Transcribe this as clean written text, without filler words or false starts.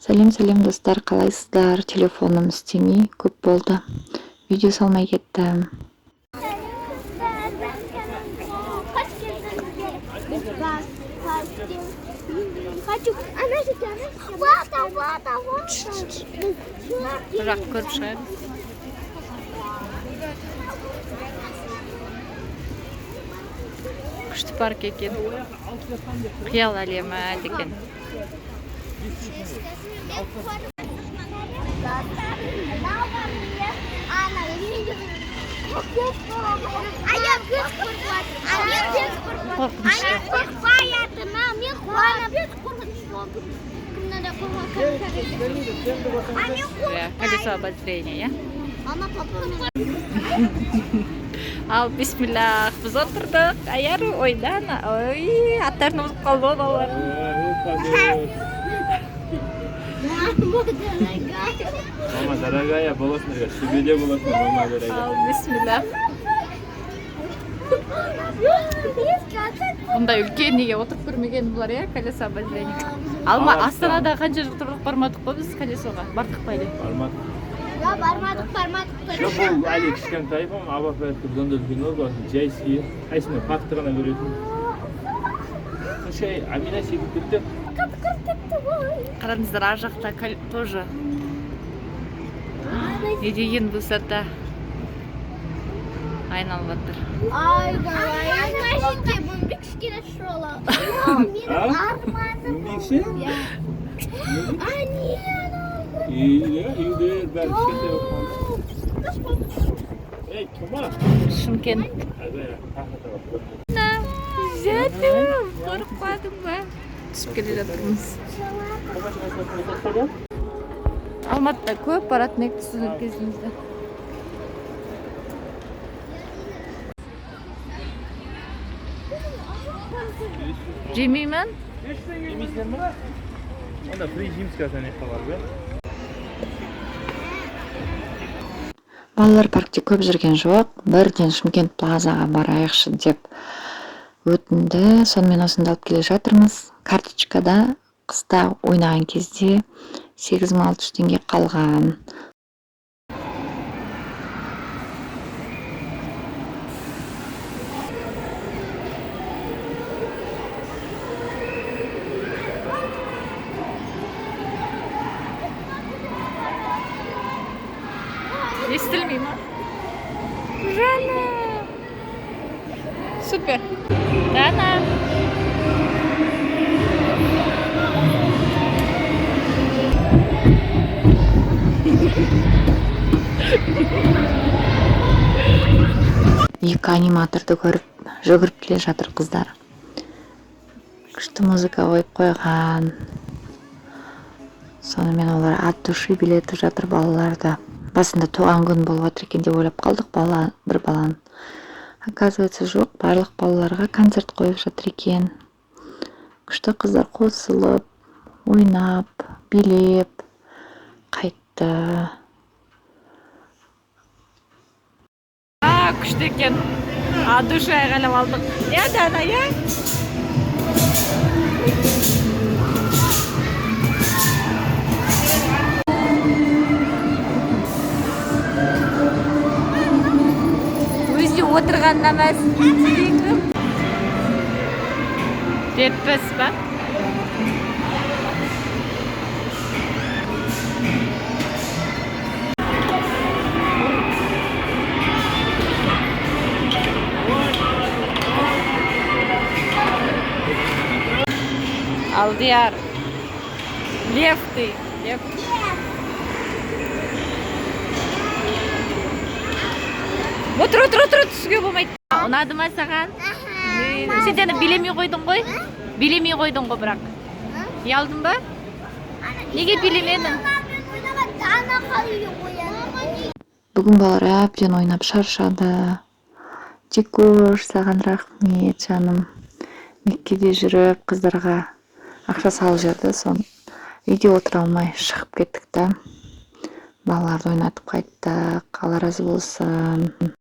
Сәлем, сәлем, достар! Қалайсыздар? Телефоным істемей көп болды, видео салмай кеттім. Қош келдіңіздер. Біз паркте. Хочу. Ана жерде, ана жерде. Вата, вата, вата. Бұл жақты көріп шығайық. Күшті парк екен. Қиял әлемі деген. А я көз қорқып, а мен көз қорқып, а мен қорықпай жатырмын, мен қуанып. Кімнен де қорқып, а мен. Иә, колесо обозрения, иә. Мама, папа. Ал, бисмиллах, біз отырдық. Аяру, ойдана. Ой, аттарын ұмытып қалды ғой балалар. Мама дорогая. Мама дорогая боласыңдар, төбеде боласыңдар, мама дорогая. Ал, бисмиллах. Бұндай үлкен неге отырып көрмеген бұлар, иә, колесо обозрения. Алма, Астанада қанша жыл тұрдық, бармадық қой біз колесоға. Бардық па әлі? Бармадық. Да, бармадық, бармадық. Жоқ, бұл әлі кішкентай, по-моему, абапаркте бұдан да үлкен ғой, жай сиыр. Қайсында паркті ғана көретін. Шай, Амина секіріп кетті. Қатты кетті ғой. Қараңыздар, ар жақта тоже. Не деген высота. Айналып жатыр. Ай, давай. Ана жерге мінбек кішкене шола. Менің А? арманым. Мінбекші? А, не, Үйде, үйлер бәрі кішкентай болып қалды. Ей, Тома. Шымкент. Жаным, қорықпадың ба? Түсіп келе жатырмыз. Алматыда көп баратын едік студент кезімізде. Жемеймін. Жемейсіңдер ме? Онда фри жейміз қазір ана жаққа барып, иә? Балалар паркте көп жүрген жоқ, бірден Шымкент Плазаға барайықшы деп өтінді. Сонымен осында алып келе жатырмыз. Карточкада қыста ойнаған кезде 8600 теңге қалған. Естілмей ма? Жаным. Супер. Дана. Екі аниматорды көріп, жүгіріп келе жатыр қыздар. Күшті музыка қойып қойған. Сонымен олар от души билетіп жатыр балаларды. Басында туған күн болып жатыр екен деп ойлап қалдық бала, бір баланың. Оказывается, жоқ, барлық балаларға концерт қойып жатыр екен. Күшті қыздар қосылып ойнап, билеп қайтты. А, күшті екен. От души айғайлап алдық. Иә, Дана, иә? Өзі отырғанына мәз. 70 па? Алдияр. Лев ты. Лев. Отыр, отыр, отыр, түсуге болмайды. Ұнады ма саған? Сен жаңа билемей қойдың ғой? Билемей қойдың ғой бірақ. Ұялдың ба? Неге билемедің? Дана қалай қояды? Бүгін балалар әбден ойнап шаршады. Дикош, саған рахмет, жаным. Меккеде жүріп қыздарға ақша салып жіберді. Сон үйде отыра алмай шығып кеттік та, балаларды ойнатып қайттық. Алла разы болсын.